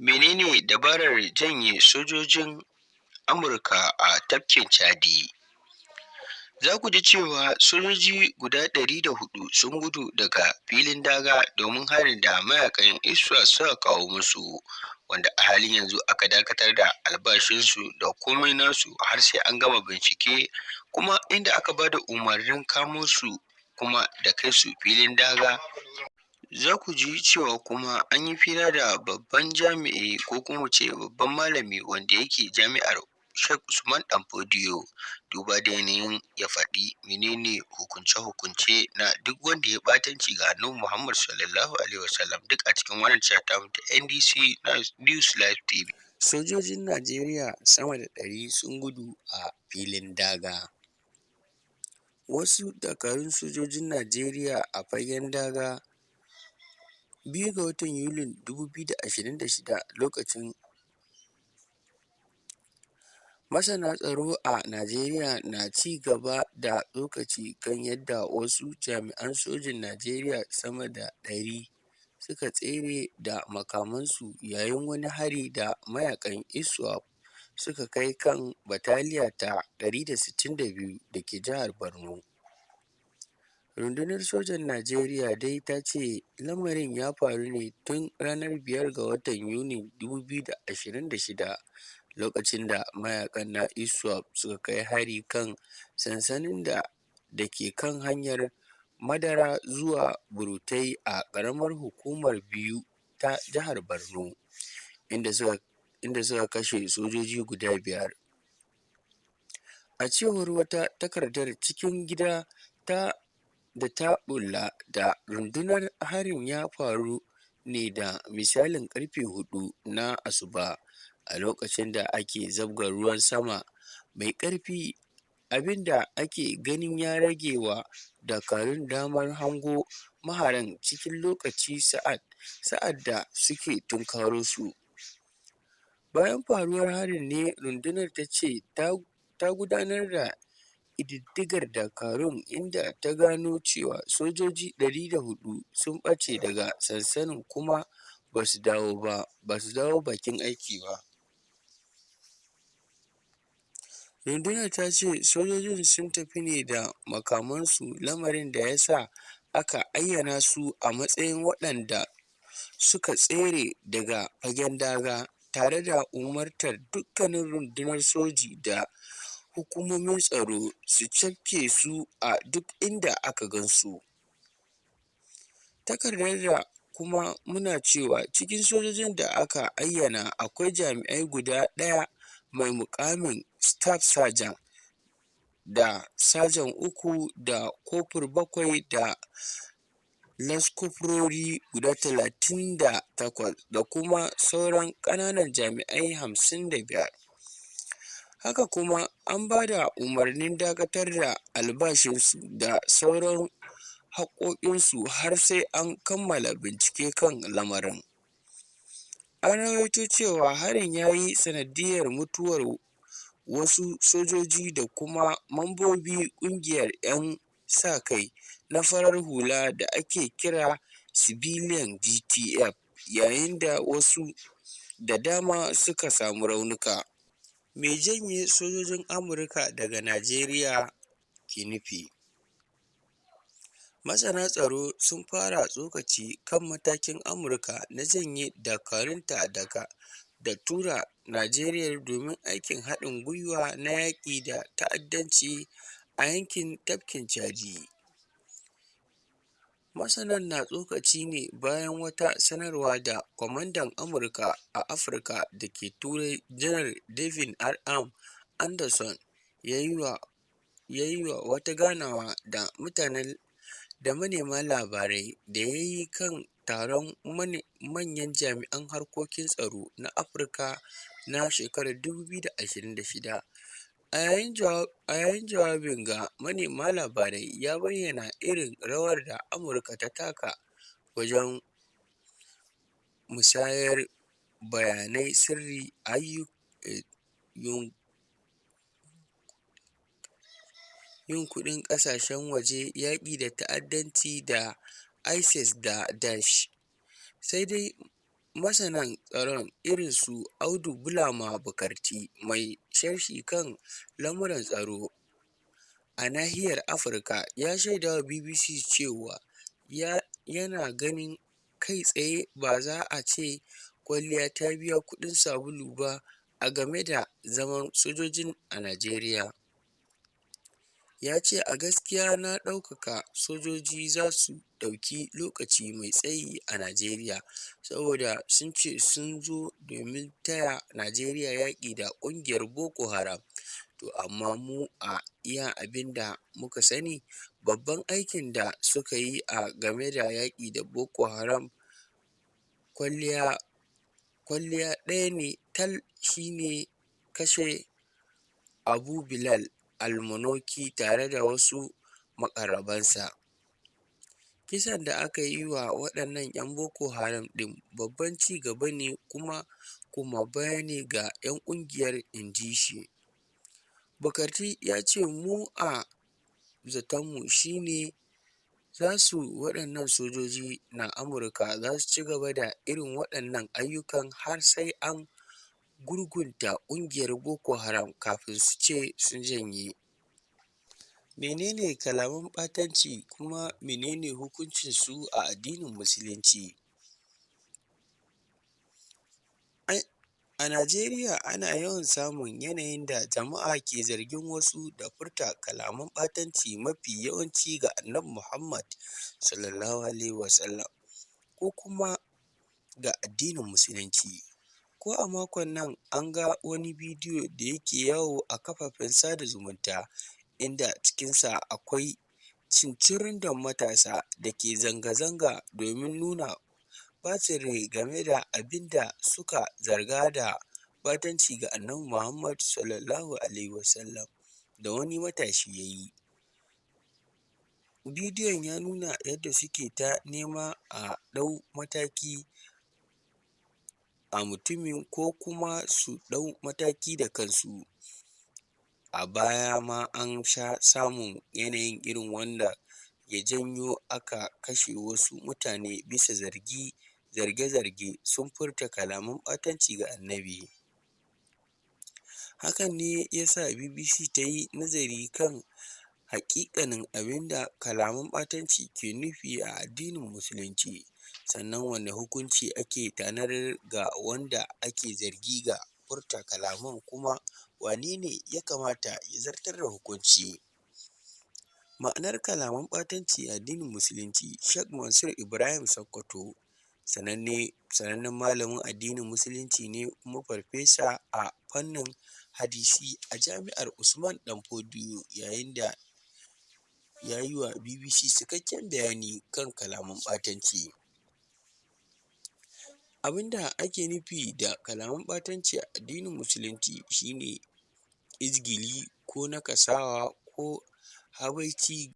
Menene dabarar janye sojojin Amurka a tafkin Chadi? Za ku ji cewa sojoji guda 104 sun gudu daga filin daga domin harin da mayaƙan ISWAP suka kawo musu, wanda a halin yanzu aka dakatar da albashinsu da komai nasu har sai an gama bincike, kuma inda aka ba da umarnin kamo su kuma da kai su filin daga. Za ku ji cewa kuma an yi fira da babban jami'i, ko kuma mu ce babban malami, wanda yake jami'ar Sheikh Usman Danfodiyo, duba da yanayin ya faɗi mene ne hukunce-hukunce na duk wanda ya yi ɓatanci ga Annabi Muhammad Sallallahu Alaihi Wasallam, duk a cikin wannan tasha tamu ta NDC News Live TV. Sojojin Najeriya sama da 100 sun gudu a filin daga. Wasu dakarun sojojin Najeriya a fagen daga, 2 ga watan Yulin 2026, lokacin. Masana tsaro a Najeriya na ci gaba da tsokaci kan yadda wasu jami'an sojin Najeriya sama da 100 suka tsere da makamansu yayin wani hari da mayaƙan ISWAP suka kai kan Bataliya ta 162 da ke jihar Borno. Rundunar sojan Najeriya dai ta ce lamarin ya faru ne tun ranar 5 ga watan Yunin 2026, lokacin da mayaƙan na ISWAP suka kai hari kan sansanin da ke kan hanyar Madara zuwa Burutai a ƙaramar hukumar Biu ta jihar Borno, inda suka kashe sojoji guda 5. A cewar wata takardar cikin gida ta da ta ɓulla da rundunar, harin ya faru ne da misalin ƙarfe 4 na asuba, a lokacin da ake zabga ruwan sama mai ƙarfi, abin da ake ganin ya rage wa dakarun damar hango maharan cikin lokaci sa'ad da suke tunkaro su. Bayan faruwar harin ne rundunar ta ce ta gudanar da ƙididdigar dakarun, inda ta gano cewa sojoji 104 sun ɓace daga sansanin kuma ba su dawo bakin aiki ba. Rundunar ta ce sojojin sun tafi ne da makamansu, lamarin da ya sa aka ayyana su a matsayin waɗanda suka tsere daga fagen daga, tare da umartar dukkanin rundunar soji da hukumomin tsaro su cafke su a duk inda aka gansu. Takardar da kuma muna cewa cikin sojojin da aka ayyana akwai jami'ai guda ɗaya mai muƙamin staff sergeant, da sajan 3, da kofur 7, da laskofurori guda 38, da kuma sauran ƙananan jami'ai 55. Haka kuma an ba da umarnin dakatar da albashinsu da sauran haƙƙoƙinsu har sai an kammala bincike kan lamarin. An rawaito cewa harin ya yi sanadiyyar mutuwar wasu sojoji da kuma mambobin ƙungiyar ‘yan sa-kai na farar hula da ake kira Civilian JTF, yayin da wasu da dama suka samu raunuka. Me janye sojojin Amurka daga Najeriya ke nufi? Masana tsaro sun fara tsokaci kan matakin Amurka na janye dakarunta daga da tura Najeriya domin aikin haɗin gwiwa na yaƙi da ta'addanci a yankin tafkin Chadi. Masanan na tsokaci ne bayan wata sanarwa da kwamandan Amurka a Afirka da Turai, Janar David R.M. Anderson, ya yi a wata ganawa da manema labarai da ya yi kan taron manyan jami'an harkokin tsaro na Afirka na shekarar 2026. A yayin jawabin ga manema labarai, ya bayyana irin rawar da Amurka ta taka wajen musayar bayanan sirri, yin kuɗin ƙasashen waje, yaƙi da ta'addanci da ISIS da Daesh. Sai dai. Masanan tsaron irin su Audu Bulama Bukarti, mai sharhi kan lamuran tsaro a nahiyar Afirka, ya shaidawa BBC cewa yana ganin kai tsaye ba za a ce kwalliya ta biya kudin sabulu ba a game da zaman sojojin a Najeriya. Ya ce: “A gaskiya na dauka sojoji za su dauki lokaci mai tsayi a Najeriya saboda sun ce sun zo domin taya Najeriya yaki da kungiyar Boko Haram, to amma mu a iya abin da muka sani babban aikin da suka yi a game da yaki da Boko Haram kwalliya daya ne tal shi ne kashe Abu Bilal alminoki tare da wasu mukarrabansa. Kisan da aka yi wa wadannan yan Boko Haram din babban ci gaba ne kuma koma baya ne ga yan kungiyar,” inji shi. Bukarti ya ce: “Mu a zatonmu shi ne za su waɗannan sojoji na Amurka za su ci gaba da irin waɗannan ayyukan har sai an gurgunta ƙungiyar Boko Haram kafin su ce sun janye.” Mene ne kalaman ɓatanci kuma menene hukuncin su a addinin Musulunci? A Najeriya, ana yawan samun yanayin da jama'a ke zargin wasu da furta kalaman ɓatanci, mafi yawanci ga Annabi Muhammad (SAW) ko kuma ga addinin Musulunci. Ko a makon nan, an ga wani bidiyo da yake yawo a kafafen sada zumunta, inda cikinsa akwai cincirindon matasa da ke zanga-zanga domin nuna ɓacin rai game da abin da suka zarga da ɓatanci ga Annabi Muhammad (SAW) da wani matashi ya yi. Bidiyon ya nuna yadda suke ta neman a ɗau mataki a mutumin ko kuma su ɗau mataki da kansu. A baya ma an sha samun yanayi irin wanda ya janyo aka kashe wasu mutane bisa zarge-zargen sun furta kalaman ɓatanci ga Annabi. Hakan ne ya sa BBC ta yi nazari kan haƙiƙanin abin da kalaman ɓatanci ke nufi a addinin Musulunci, sannan wane hukunci aka tanadar ga wanda ake zargi da furta kalaman kuma wane ne ya kamata ya zartar da hukunci. Ma'anar kalaman ɓatanci a addinin Musulunci. Sheikh Mansur Ibrahim Sokoto, sanannen malamin addinin Musulunci ne kuma farfesa a fannin hadisi a Jami'ar Usman danfodiyo, ya yi wa BBC cikakken bayani kan kalaman ɓatanci. Abin da ake nufi da kalaman ɓatanci a addinin Musulunci shi ne izgili ko nakasawa ko habaici.